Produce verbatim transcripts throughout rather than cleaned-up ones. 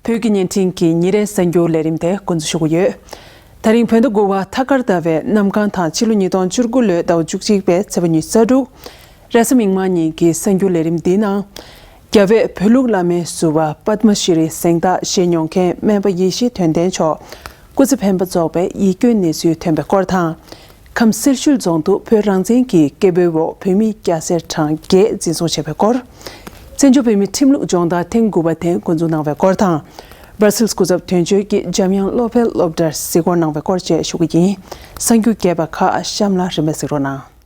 བོད་ཀྱི་བརྙན་འཕྲིན་གྱི་ཉིན་རེའི་གསར་འགྱུར་ལས་རིམ་དེ་འགོ་འཛུགས་ཞུ་གི་ཡོད། ད་རིང་བོད་ཟླ་དགུ་པ་ཐ་སྐར་ཟླ་བའི་གནམ་གང་དང་ཕྱི་ལོ་ཉིས་སྟོང་བཅུ་དགུ་ལོའི་ཟླ་བ་བཅུ་གཅིག་པའི་ཚེས་པ་ཉི་ཤུ་རྩ་དྲུག་རེས་གཟའ་མིག་དམར་ཉིན་གྱི་གསར་འགྱུར་ལས་རིམ་འདིའི་ནང་། རྒྱ་བོད་བོད་ལུགས་བླ་མའི་ཟུར་པ་པདྨ་ཤྲི་གཟེངས་རྟགས་བཞེས་མྱོང་མཁན་སྨན་པ་ཡེ་ཤེས་དོན་ལྡན་མཆོག་སྐུ་ཚེ་འཕེན་པ་རྫོགས་པའི་ཡིད་སྐྱོའི་གནས་ཚུལ་ཐོན་པའི་སྐོར་དང་། ཁམས་སེར་ཤུལ་རྫོང་དུ་བོད་རང་བཙན་གྱི་སྐད་འབོད་འོག་བོད་མི་སྐྱ་སེར་གྲངས་བརྒྱད་འཛིན་བཟུང་བྱས་པའི་སྐོར། བཙན་བྱོལ་བོད་མིའི་ཁྲིམས་ལུགས་སྦྱོང་བརྡར་ཐེངས་དགུ་པ་དེ་འགོ་འཛུགས་གནང་བའི་སྐོར་དང་། སྦར་སིལ་སྐུ་ཚབ་དོན་གཅོད་ཀྱིས་འཇམ་དབྱངས་བློ་འཕེལ་སློབ་གྲྭར་གཟིགས་སྐོར་གནང་བའི་སྐོར་བཅས་ཞུ་གི་ཡིན། གསར་འགྱུར་རྒྱས་པ་ཁག་གཤམ་ལ་རིམ་པས་གཟིགས་རོགས་གནང་།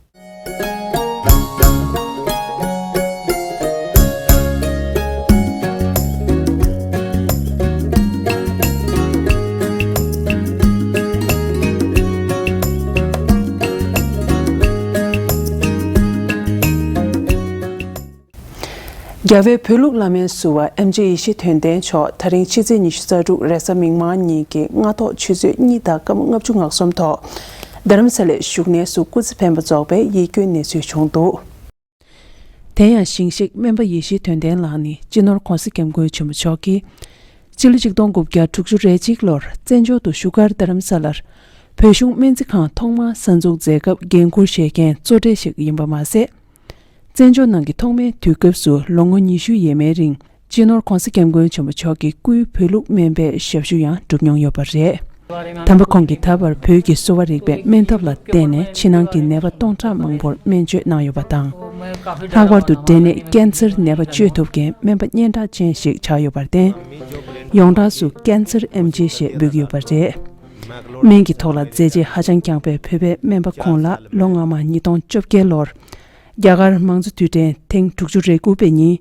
རྒྱ་བོད་བོད་ལུགས་བླ་མའི་ཟུར་པ་ཨེམ་ཆི་ཡེ་ཤེས་དོན་ལྡན་མཆོག་ད་རིང་ཕྱི་ཚེས་ཉི་ཤུ་རྩ་དྲུག་རེས་གཟའ་མིག་དམར་ཉིན་གྱི་སྔ་ཐོག་ཆུ་ཚོད་གཉིས་དང་སྐར་མ་ལྔ་བཅུ་ང་གསུམ་ཐོག་རྡ་རམ་ས་ལའི་བཞུགས་གནས་སུ་སྐུ་ཚེ་འཕེན་པ་རྫོགས་པའི་ཡིད་སྐྱོའི་གནས་ཚུལ་བྱུང་འདུག་དེ་ཡང་ཞིང་གཤེགས་སྨན་པ་ཡེ་ཤེས་དོན་ལྡན་ལགས་ནི་སྤྱི་ནོར་༧གོང་ས་༧སྐྱབས་མགོན་ཆེན་པོ་མཆོག་གིས་སྤྱི་ལོ་ཆིག་སྟོང་དགུ་བརྒྱ་དྲུག་ཅུ་རེ་གཅིག་ལོར་བཙན་བྱོལ་དུ་བཞུགས་སྒར་རྡ་རམ་ས་ལར་བོད་གཞུང་སྨན་རྩིས་ཁང་ཐོག་མར་གསར་འཛུགས་མཛད་སྐབས་འགན་འཁུར་བཞེས་མཁན་གཙོ་གྲས་ཤིག་ཡིན་པ་མ་ཟད། བཙན་བྱོལ་ནང་གི་ཐོག་མའི་དུས་སྐབས་སུ་ལོ་ངོ་ཉི་ཤུ་ཡས་མའི་རིང་སྤྱི་ནོར་༧གོང་ས་༧སྐྱབས་མགོན་ཆེན་པོ་མཆོག་གི་སྐུའི་བོད་ལུགས་སྨན་པའི་ཞབས་ཞུ་ཡང་བསྒྲུབས་མྱོང་ཡོད་པ་རེད། དམ་པ་ཁོང་གིས་ད་བར་བོད་ཀྱི་གསོ་བ་རིག་པའི་སྨན་ཐབས་ལ་བརྟེན་ནས་ཕྱི་ནང་གི་ནད་པ་སྟོང་ཕྲག་མང་པོར་སྨན་བཅོས་གནང་ཡོད་པ་དང་། ལྷག་པར་དུ་འབྲས་ནད་ཀན་སར་ནད་པ་བཅོས་ཐུབ་མཁན་སྨན་པ་སྙན་གྲགས་ཅན་ཞིག་ཆགས་ཡོད་པར་བརྟེན། ཡོངས་གྲགས་སུ་ཀན་སར་ཨེམ་ཆི་ཞེས་འབོད་ཀྱི་ཡོད་པ་རེད། སྨན་གྱི་ཐོག་ལ་མཛད་རྗེས་ཧ་ཅང་བསྐྱངས་པའི་བོད་པའི་སྨན་པ་ཁོང་ལ་ལོ་སྔ་མ་ཉིས་སྟོང་བཅོ་བརྒྱད་ལོར། རྒྱ་གར་མང་གཙོ་དུས་དྲན་ཐེངས་དྲུག་ཅུ་རེ་དགུ་པའི་ཉིན།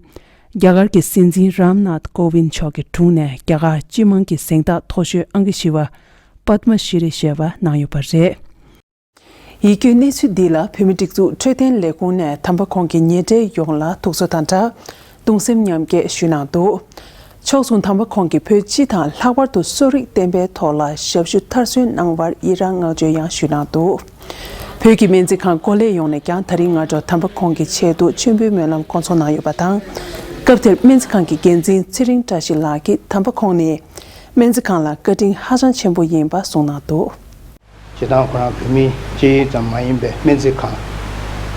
རྒྱ་གར་གྱི་སྲིད་འཛིན་རམ་ནཱཐ་ཀོ་ཝིན་མཆོག་གི་དྲུང་ནས་རྒྱ་གར་སྤྱི་དམངས་ཀྱི་གཟེངས་རྟགས་མཐོ་ཤོས་ཨང་ཀི་བཞི་པ་པདྨ་ཤྲི་ཞེས་པ་གནང་ཡོད་པ་རེད། ཡིད་སྐྱོའི་གནས་ཚུལ་འདི་ལ་བོད་མི་སྒྲིག་འཛུགས་འཕྲོད་བསྟེན་ལས་ཁུངས་ནས་དམ་པ་ཁོང་གི་ཉེ་འབྲེལ་ཡོངས་ལ་ཐུགས་གསོ་དང་སྦྲགས། གདུང་སེམས་མཉམ་སྐྱེད་ཞུས་གནང་འདུག་ཕྱོགས་མཚུངས་དམ་པ་ཁོང་གིས་བོད་སྤྱི་དང་ལྷག་པར་དུ་གསོ་རིག་བསྟན་པའི་ཐོག་ལ་ཞབས་ཞུ་མཐར་སོན་གནང་བར་ཡི་རངས་བསྔགས་བརྗོད་ཡང་ཞུས་གནང་འདུག་བོད་ཀྱི་སྨན་རྩིས་ཁང་ཀོ་ལེ་ཡོངས་ནས་ཀྱང་ད་རིང་སྔ་དྲོ་དམ་པ་ཁོང་གི་ཆེད་དུ་མཆོད་འབུལ་སྨོན་ལམ་སྐོང་ཚོགས་གནང་ཡོད་པ་དང་། སྐབས་དེར་སྨན་རྩིས་ཁང་གི་འགན་འཛིན་ཚེ་རིང་བཀྲ་ཤིས་ལགས་ཀྱིས་དམ་པ་ཁོང་ནི་སྨན་རྩིས་ཁང་ལ་བཀའ་དྲིན་ཧ་ཅང་ཆེན་པོ་ཡིན་པ་གསུངས་གནང་འདུག་སྤྱིར་བཏང་ཁོ་རང་བོད་མི་སྐད་ཡིག་ཙམ་མ་ཡིན་པའི་སྨན་རྩིས་ཁང་།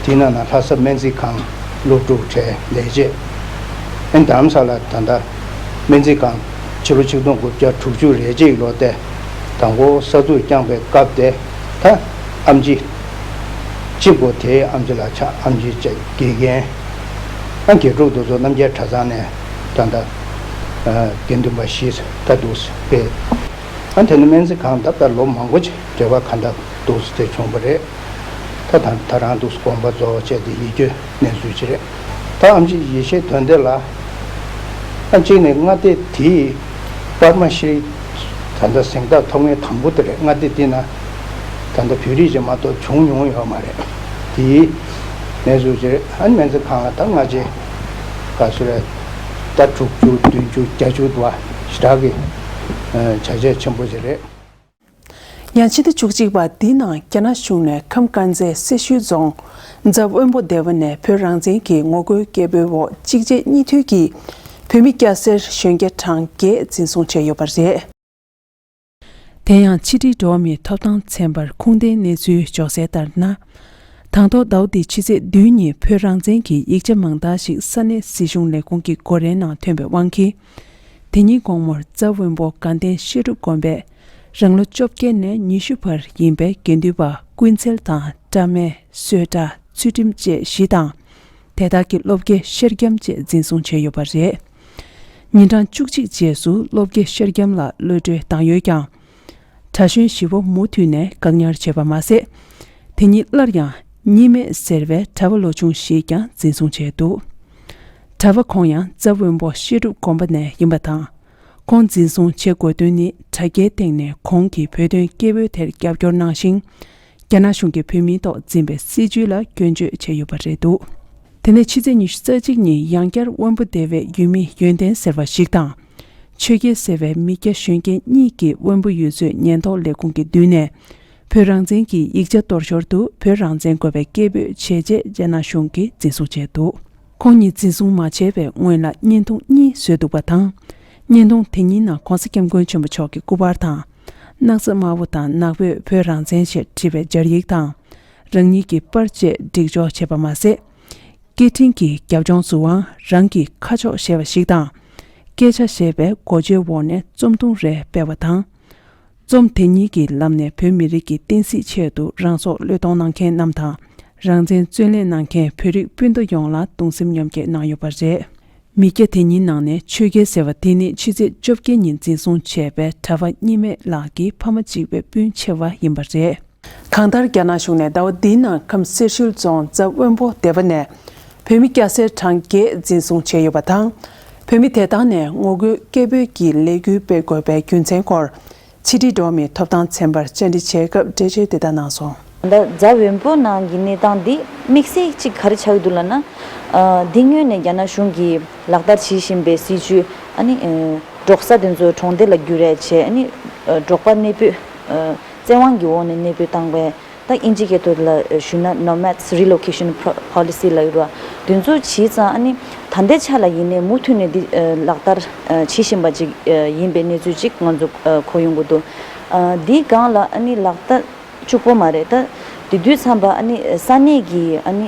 དེའི་ནང་ན་ལྷ་ས་སྨན་རྩིས་ཁང་སློབ་ཕྲུག་གྲས་ལས་བྱེད། ཨན་དྷ་རམ་ས་ལ་ད་ལྟ་སྨན་རྩིས་ཁང་ཕྱི་ལོ་ཆིག་སྟོང་དགུ་བརྒྱ་དྲུག་ཅུ་རེ་གཅིག་ལོ་སྟེ། དང་པོ་གསར་འཛུགས་བསྐྱངས་པའི་སྐབས་དེ་ད་ཨམ་ཆི་གཅིག་པོ་དེའི་ཨམ་ཆི་ལ་ཆ་ཨམ་ཆི་བཅས་དགེ་རྒན། ཨ་དགེ་ཕྲུག་དེ་ཚོ་རྣམ་རྒྱལ་གྲྭ་ཚང་ནས་ད་ལྟ་དགེ་འདུན་པ་བཞི་ད་འདུག་སྤེལ། ཨ་དེ་ནི་སྨན་རྩིས་ཁང་ད་ལྟ་ལོ་མང་པོ་ཅིག་འབྲེལ་བ་ག་འདྲ་འདུག་སེ་དེ་བྱུང་བ་རེད། ད་ད་ད་རང་འདུག་སེ་དགོངས་པ་རྫོགས་བྱས་ཏེ་ཡིད་སྐྱོའི་གནས་ཚུལ་ཅིག་རེད། ད་ཨམ་ཆི་ཡེ་ཤེས་དོན་ལྡན་ལགས། ཨ་གཅིག་ནས་མངའ་སྡེ་དེའི་པདྨ་ཤྲི་ད་ལྟ་གཟེངས་རྟགས་ཐོབ་མཁན་དང་པོ་དེ་རེད། མངའ་སྡེ་དེ་ན་ད་ལྟ་བོད་རིགས་ཅིག་མ་གཏོགས་བྱུང་མྱོང་ཡོད་མ་རེད། དེའི་གནས་ཚུལ་ཅིག་རེད། ཨ་ནི་སྨན་རྩིས་ཁང་ལ་ད་སྔ་རྗེས་ག་ཚོད་རེད། ད་དྲུག་ཅུ་བདུན་ཅུ་བརྒྱད་ཅུ་འདུག་བ་ཞེ་དྲག་གི་བྱས་རྗེས་ཆེན་པོ་ཅིག་རེད། ཡང་ཕྱི་ཟླ་བཅུ་གཅིག་པ་འདིའི་ནང་རྒྱ་ནག་གཞུང་ནས་ཁམས་དཀར་མཛེས་སེར་ཤུལ་རྫོང་རྫ་དབོན་པོ་སྡེ་བ་ནས་བོད་རང་བཙན་གྱི་ངོ་རྒོལ་སྐད་འབོད་འོག་གཅིག་རྗེས་གཉིས་མཐུད་ཀྱིས་བོད་མི་སྐྱ་སེར་གཞོན་སྐྱེས་གྲངས་བརྒྱད་འཛིན་བཟུང་བྱས་ཡོད་པ་རེད། དེ་ཡང་ཕྱི་དྲིལ་འགྲོ་བ་མིའི་ཐོབ་ཐང་ཚན་པར་ཁུངས་ལྡན་གནས་ཚུལ་འབྱོར་གསལ་ལྟར་ན། དང་ཐོག་ཟླ་བ་འདིའི་ཕྱི་ཚེས་བདུན་ཉིན་བོད་རང་བཙན་གྱི་ཡིག་ཆ་མང་དག་ཞིག་ས་གནས་སྲིད་གཞུང་ལས་ཁུངས་ཀྱི་འགོ་རའི་ནང་ཐོན་པའི་དབང་གིས། དེ་ཉིན་དགོང་མོར་རྫ་དབོན་པོ་དགའ་ལྡན་བཤད་སྒྲུབ་དགོན་པས་རང་ལོ་བཅོ་བརྒྱད་ནས་ཉི་ཤུ་བར་ཡིན་པའི་དགེ་འདུན་པ་ཀུན་གསལ་དང་བཀྲ་མེད། བསོད་གྲགས། ཚུལ་ཁྲིམས་བཅས་བཞི་དང་། དེ་དག་གི་སློབ་དགེ་ཤེར་རྒྱམ་བཅས་འཛིན་བཟུང་བྱས་ཡོད་པ་རེད། ཉིན་གྲངས་བཅུ་གཅིག་རྗེས་སུ་སློབ་དགེ་ཤེར་རྒྱམ་ལ་གློད་གྲོལ་བཏང་ཡོད་ཀྱང་། གྲྭ་གཞོན་བཞི་པོ་མུ་མཐུད་ནས་བཀག་ཉར་བྱས་པ་མ་ཟད། དེ་ཉིད་སླར་ཡང་གཉིས་མེད་ཟེར་བའི་གྲྭ་པ་ལོ་ཆུང་ཞིག་ཀྱང་འཛིན་བཟུང་བྱས་འདུག་གྲྭ་པ་ཁོང་ཡང་རྫ་དབོན་པོ་བཤད་སྒྲུབ་དགོན་པ་ནས་ཡིན་པ་དང་། ཁོང་འཛིན་བཟུང་བྱེད་དགོས་དོན་ནི་དྲ་རྒྱའི་སྟེང་ནས་ཁོང་གིས་བོད་དོན་སྐད་འབོད་དེར་རྒྱབ་སྐྱོར་གནང་ཞིང་། རྒྱ་ནག་གཞུང་གིས་བོད་མིའི་ཐོག་འཛིན་པའི་སྲིད་བྱུས་ལ་སྐྱོན་བརྗོད་བྱས་ཡོད་པ་རེད་འདུག་དེ་ནས་ཕྱི་ཚེས་ཉི་ཤུ་རྩ་གཅིག་ཉིན་ཡང་བསྐྱར་དབོན་པོ་སྡེ་བའི་ཡུལ་མི་ཡོན་ཏན་ཟེར་བ་ཞིག་དང་། ཆོས་རྒྱལ་ཟེར་བའི་མི་སྐྱ་གཞོན་སྐྱེས་གཉིས་ཀྱིས་དབོན་པོ་ཡུལ་ཚོའི་ཉེན་རྟོག་ལས་ཁུངས་ཀྱི་མདུན་ནས། བོད་རང་བཙན་གྱི་ཡིག་ཆ་གཏོར་ཞོར་དུ་བོད་རང་བཙན་དགོས་པའི་སྐད་འབོད་བྱས་རྗེས་རྒྱ་ནག་གཞུང་གིས་འཛིན་བཟུང་བྱས་འདུག་ཁོང་ཉིད་འཛིན་བཟུང་མ་བྱས་པའི་སྔོན་ལ་བརྙན་ཐུང་གཉིས་བཟོས་འདུག་པ་དང་། བརྙན་ཐུང་དེ་གཉིས་ནང་༸གོང་ས་༸སྐྱབས་མགོན་ཆེན་པོ་མཆོག་གི་སྐུ་པར་དང་། སྣག་ཚ་དམར་པོ་དང་ནག་པོས་བོད་རང་བཙན་ཞེས་བྲིས་པའི་སྦྱར་ཡིག་དང་། རང་ཉིད་ཀྱི་པར་བཅས་སྒྲིག་སྦྱོར་བྱས་པ་མ་ཟད། སྐད་འཕྲིན་གྱི་རྒྱབ་ལྗོངས་སུའང་རང་གི་ཁ་ཕྱོགས་ཞེས་པ་ཞིག་དང་། སྐད་ཆ་ཞེས་པའི་འགོ་བརྗོད་འོག་ནས་རྩོམ་ཐུང་རེ་སྤེལ་བ་དང་། རྩོམ་དེ་གཉིས་ཀྱི་ལམ་ནས་བོད་མི་རིགས་ཀྱི་བསྟན་སྲིད་ཆེད་དུ་རང་སྲོག་བློས་གཏོང་གནང་མཁན་རྣམས་དང་། རང་བཙན་རྩོད་ལེན་གནང་མཁན་བོད་རིགས་སྤུན་ཟླ་ཡོངས་ལ་གདུང་སེམས་མཉམ་སྐྱེད་གནང་ཡོད་པ་རེད། མི་སྐྱ་དེ་གཉིས་ནང་ནས་ཆོས་རྒྱལ་ཟེར་བ་དེ་ནི་ཕྱི་ཚེས་བཅོ་བརྒྱད་ཉིན་འཛིན་བཟུང་བྱས་པའི་གྲྭ་པ་གཉིས་སྨན་ལགས་ཀྱི་ཕ་མ་གཅིག་པའི་སྤུན་ཆེ་བ་ཡིན་པ་རེད། གང་ལྟར་རྒྱ་ནག་གཞུང་ནས་ཟླ་བ་འདིའི་ནང་ཁམས་སེར་ཤུལ་རྫོང་རྫ་དབོན་པོ་སྡེ་པ་ནས་བོད་མི་སྐྱ་སེར་གྲངས་བརྒྱད་འཛིན་བཟུང་བྱས་ཡོད་པ་དང་། བོད་མི་དེ་དག་ནས་ངོ་རྒོལ་སྐད་འབོད་ཀྱི་ལས་འགུལ་སྤེལ་དགོས་པའི་རྒྱུ་མཚན་སྐོར། ཕྱི་དྲིལ་འགྲོ་བ་མིའི་ཐོབ་ཐང་ཚན་པར་བཅར་འདྲི་བྱས་སྐབས་འགྲེལ་བརྗོད་དེ་ལྟར་གནང་སོང་། ད་རྫ་དབོན་པོ་ནང་གི་གནས་སྟངས་འདི་དམིགས་བསལ་གཅིག་ག་རེ་ཆགས་ཀྱི་འདུག་ལབ་ན། ཨ། འདི་སྔོན་ནས་རྒྱ་ནག་གཞུང་གིས་ལག་བསྟར་བྱེད་བཞིན་པའི་སྲིད་བྱུས་ཨ་ནི། ཨ། འབྲོག་ས་དེ་ཚོ་གྲོང་སྡེ་ལ་བསྒྱུར་རེས་བྱས། ཨ་ནི། ཨ། འབྲོག་པ་གནས་སྤོས། ཨ། བཙན་དབང་གི་འོག་ནས་གནས་སྤོས་བཏང་བའི། ད་ཨིན་ཇི་སྐད་ཐོག་ལ་ཞུས་ན་Nomads Relocation Pro- Policy ལབ་ཡོད་ར། དེ་ཚོ་བྱས་ཙང་ཨ་ནི་ད་ལྟའི་ཆ་ལ་ཡིན་ནའི་མུ་མཐུད་ནས་འདི་ལག་བསྟར་བྱེད་བཞིན་པ་ཅིག་ཡིན་པའི་གནས་ཚུལ་ཅིག་ང་ཚོ་གོ་ཡོང་གི་འདུག། འདིའི་སྒང་ལ་ཨ་ནི་ལག་བསྟར་གཅིག་པོ་མ་རེད། ད་དེ་དུས་ཙམ་པ་ཨ་ནི་ས་གནས་ཀྱི་ཨ་ནི་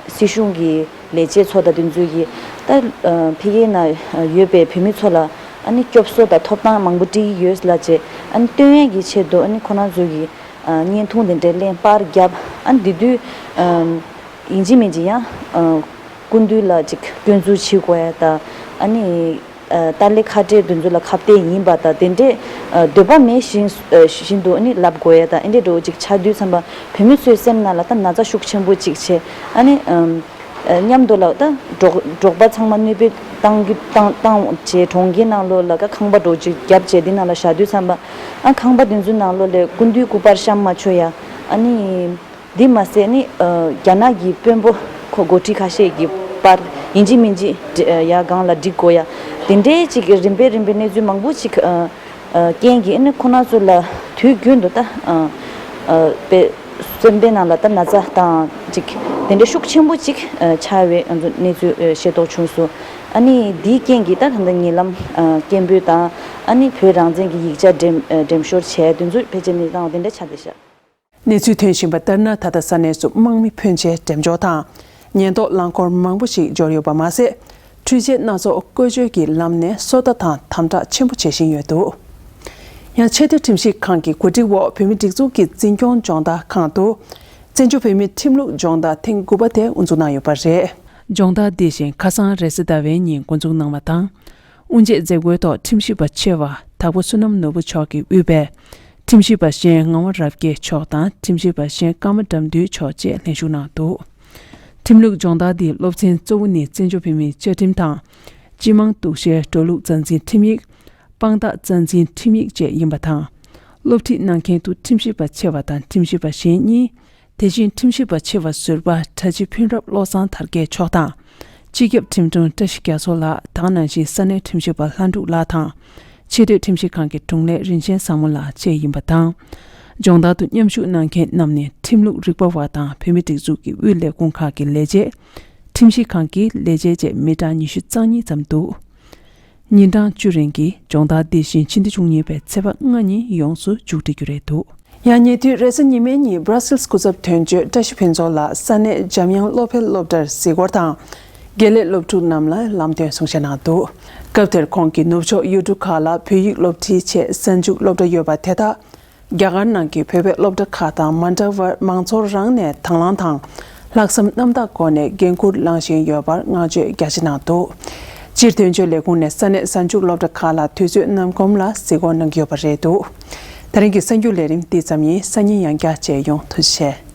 སྲིད་གཞུང་གི་ལས་བྱེད་ཚོ་དང་དེ་ཚོ་གིས་ད་ཕ་གིའི་ནང་ཡོད་པའི་བོད་མི་ཚོ་ལ་ཨ་ནི་སྐྱོབ་གསོ་དང་ཐོབ་ཐང་མང་པོ་སྤྲད་ཀྱི་ཡོད་ལབ་བྱས། ཨ་ནི་སྟོན་ཡས་ཀྱི་ཆེད་དུ་ཨ་ནི་ཁོ་རང་ཚོ་གིས་བརྙན་ཐུང་དེ་འདྲའི་ལེན་པར་བརྒྱབ། ཨ་ནི་དེ་དུས་ཡིན་གཅིག་མིན་གཅིག་ཡང་སྐུ་མདུན་ལ་ཅིག་སྐྱོན་འཛུགས་བྱེད་དགོས་ཡ་དང་། ཨ་ནི་ཏཱ་ལའི་ཁ་བྲལ་དེ་ཚོ་ལ་ཁ་གཏད་ཡིན་པ་དང་། དེ་འདྲའི་འདོད་པ་མེད་བཞིན་བཞིན་དུ་ཨ་ནི་ལབ་དགོས་ཡ་དང་། ཨེ་འདྲའི་འདྲ་བོ་ཅིག་ཆགས་དུས་ཙམ་པ་བོད་མི་ཚོའི་སེམས་ནང་ལ་ད་ན་ཚ་ཤུགས་ཆེན་པོ་ཅིག་བྱས། ཨ་ནི་མཉམ་དུ་ལ་ད་འབྲོག་འབྲོག་པ་ཚང་མ་གནས་སྤོས་བཏང་གི་བཏང་བཏང་བྱས། གྲོང་ཁྱེར་ནང་ལོགས་ལ་ཁང་པ་འདྲ་བོ་ཅིག་བརྒྱབ་བྱས། འདི་ནང་ལ་བཞག་དུས་ཙམ་པ་ཨ་ཁང་པ་དེ་ཚོའི་ནང་ལོགས་ལ་སྐུ་མདུན་སྐུ་པར་བཤམས་མ་ཆོག་ཡ། ཨ་ནི་འདི་མ་ཟད་ནི་རྒྱ་ནག་གི་དཔོན་པོ་ཁོ་འགོ་ཁྲིད་ཁ་ཤས་ཀྱི་པར་ཡིན་གཅིག་མིན་གཅིག་ཡ་སྒང་ལ་སྒྲིག་དགོས་ཡ། དེ་འདྲའི་ཅིག་རིམ་པས་རིམ་པས་གནས་ཚུལ་མང་པོ་ཅིག་རྐྱེན་གྱིས་ཨ་ནི་ཁོ་རང་ཚོ་ལ་དུས་རྒྱུན་དུ་ད་དཔེ་སེམས་པའི་ནང་ལ་ད་ན་ཚ་དང་ཅིག་དེ་འདྲའི་ཤུགས་ཆེན་པོ་ཅིག་ཆགས་པའི་ང་ཚོ་གནས་ཚུལ་ཤེས་རྟོགས་བྱུང་སོང་། ཨ་ནི་འདིའི་རྐྱེན་གྱིས་ད་ད་ལྟ་ཉེ་ལམ་སྐད་འབོད་དང་ཨ་ནི་བོད་རང་བཙན་གྱི་ཡིག་ཆ་འགྲེམས་འགྲེམས་ཤོར་བྱས། དེ་ཚོ་ཕལ་ཆེར་གནས་སྟངས་དེ་འདྲ་ཆགས་བསྡད་ཤག། གནས་ཚུལ་ཐོན་བཞིན་པ་ལྟར་ན། ད་ལྟ་ས་གནས་སུ་དམག་མི་ཕོན་ཆེ་འགྲེམས་འཇོག་དང་། ཉེན་རྟོག་རླངས་འཁོར་མང་པོ་ཞིག་འབྱོར་ཡོད་པ་མ་ཟད། འཕྲུལ་ཆས་སྣ་ཚོགས་བཀོལ་སྤྱོད་ཀྱི་ལམ་ནས་སོ་ལྟ་དང་དམ་དྲག་ཆེན་པོ་བྱེད་བཞིན་ཡོད་འདུག། ཡང་ཆེས་མཐོའི་ཁྲིམས་ཞིབ་ཁང་གི་གོ་སྒྲིག་འོག་བོད་མིའི་སྒྲིག་འཛུགས་ཀྱི་འཛིན་སྐྱོང་སྦྱོང་བརྡར་ཁང་དུ། བཙན་བྱོལ་བོད་མིའི་ཁྲིམས་ལུགས་སྦྱོང་བརྡར་ཐེངས་དགུ་པ་དེ་དབུ་འཛུགས་གནང་ཡོད་པ་རེད། སྦྱོང་བརྡར་འདི་བཞིན་ཁ་སང་རེས་གཟའ་ཟླ་བའི་ཉིན་འགོ་འཛུགས་གནང་བ་དང་། དབུ་འབྱེད་མཛད་སྒོའི་ཐོག་ཁྲིམས་ཞིབ་པ་ཆེ་བ་དྭགས་པོ་བསོད་ནམས་ནོར་བུ་མཆོག་གིས་དབུས་པའི་ཁྲིམས་ཞིབ་པ་གཞན་ངག་དབང་རབ་རྒྱས་མཆོག་དང་། ཁྲིམས་ཞིབ་པ་གཞན་ཀརྨ་དགྲ་འདུལ་མཆོག་བཅས་ལྷན་ཞུགས་གནང་འདུག། ཁྲིམས་ལུགས་སྦྱོང་བརྡར་འདིའི་སློབ་ཚན་གཙོ་བོ་ནི་བཙན་བྱོལ་བོད་མིའི་བཅའ་ཁྲིམས་དང་། སྤྱི་དམངས་གཏུག་བཤེར། འགྲོ་ལུགས་རྩ་འཛིན་ཁྲིམས་ཡིག། དཔང་རྟགས་རྩ་འཛིན་ཁྲིམས་ཡིག་བཅས་ཡིན་པ་དང་། སློབ་ཁྲིད་གནང་མཁན་དུ་ཁྲིམས་ཞིབ་པ་ཆེ་བ་དང་ཁྲིམས་ཞིབ་པ་གཞན་གཉིས། དེ་བཞིན་ཁྲིམས་ཞིབ་པ་ཆེ་བ་ཟུར་པ་གྲྭ་སྤྱི་ཕུན་རབ་བློ་བཟང་དར་རྒྱས་མཆོག་དང་། སྤྱི་ཁྱབ་ཁྲིམས་དྲུང་བཀྲ་ཤིས་རྒྱ་མཚོ་ལགས། དེ་ག་ནང་བཞིན་ས་གནས་ཁྲིམས་ཞིབ་པ་ལྷ་འབྲུག་ལགས་དང་། ཆེས་མཐོའི་ཁྲིམས་ཞིབ་ཁང་གི་དྲུང་ལས་རིན་ཆེན་བཟང་མོ་ལགས་བཅས་ཡིན་པ་དང་། སྦྱོང་བརྡར་དུ་མཉམ་ཞུགས་གནང་མཁན་རྣམས་ནི་ཁྲིམས་ལུགས་རིག་པ་བ་དང་བོད་མིའི་སྒྲིག་འཛུགས་ཀྱི་དབུས་ལས་ཁུངས་ཁག་གི་ལས་བྱེད། ཁྲིམས་ཞིབ་ཁང་གི་ལས་བྱེད་བཅས་མི་གྲངས་ཉི་ཤུ་རྩ་གཉིས་ཙམ་འདུག། ཉིན་གྲངས་བཅུ་རིང་གི་སྦྱོང་བརྡར་འདི་བཞིན་ཕྱི་ཟླ་བཅུ་གཉིས་པའི་ཚེས་པ་ལྔ་ཉིན་ཡོངས་སུ་མཇུག་སྒྲིལ་རྒྱུ་རེད་འདུག། ཡང་ཉེ་དུས་རེས་གཟའ་ཉི་མའི་ཉིན་སྦྲ་སིལ་སྐུ་ཚབ་དོན་གཅོད་བཀྲ་ཤིས་ཕུན་ཚོགས་ལགས་ས་གནས་འཇམ་དབྱངས་བློ་འཕེལ་སློབ་གྲྭར་གཟིགས་སྐོར་དང་། དགེ་ལས་སློབ་ཕྲུག་རྣམས་ལ་ལམ་སྟོན་གསུང་བཤད་གནང་འདུག། སྐབས་དེར་ཁོང་གིས་ནུབ་ཕྱོགས་ཡུལ་གྲུ་ཁག་ལ་བོད་ཡིག་སློབ་ཁྲིད་ཆེད་གཟའ་མཇུག་སློབ་གྲྭ་ཡོད་པ་དེ་དག་རྒྱ་གར་ནང་གི་བོད་པའི་སློབ་གྲྭ་ཁག་དང་མ་འདྲ་བར་མང་ཚོགས་རང་ནས་དང་བླངས་དང་། ལྷག་བསམ་རྣམ་དག་སྒོ་ནས་འགན་འཁུར་བླངས་བཞིན་ཡོད་པར་བསྔགས་བརྗོད་རྒྱ་ཆེ་གནང་འདུག། སྤྱིར་དོན་གཅོད་ལས་ཁུངས་ནས་ས་གནས་གཟའ་མཇུག་སློབ་གྲྭ་ཁག་ལ་དུས་ཚོད་ནམ་གོམས་ལ་གཟིགས་སྐོར་གནང་གི་ཡོད་པ་རེད་འདུག། ད་རིང་གི་གསར་འགྱུར་ལས་རིམ་འདི་ཙམ་ཡིན། སང་ཉིན་ཡང་བསྐྱར་མཇལ་ཡོང་། ཐུགས་རྗེ་ཆེ།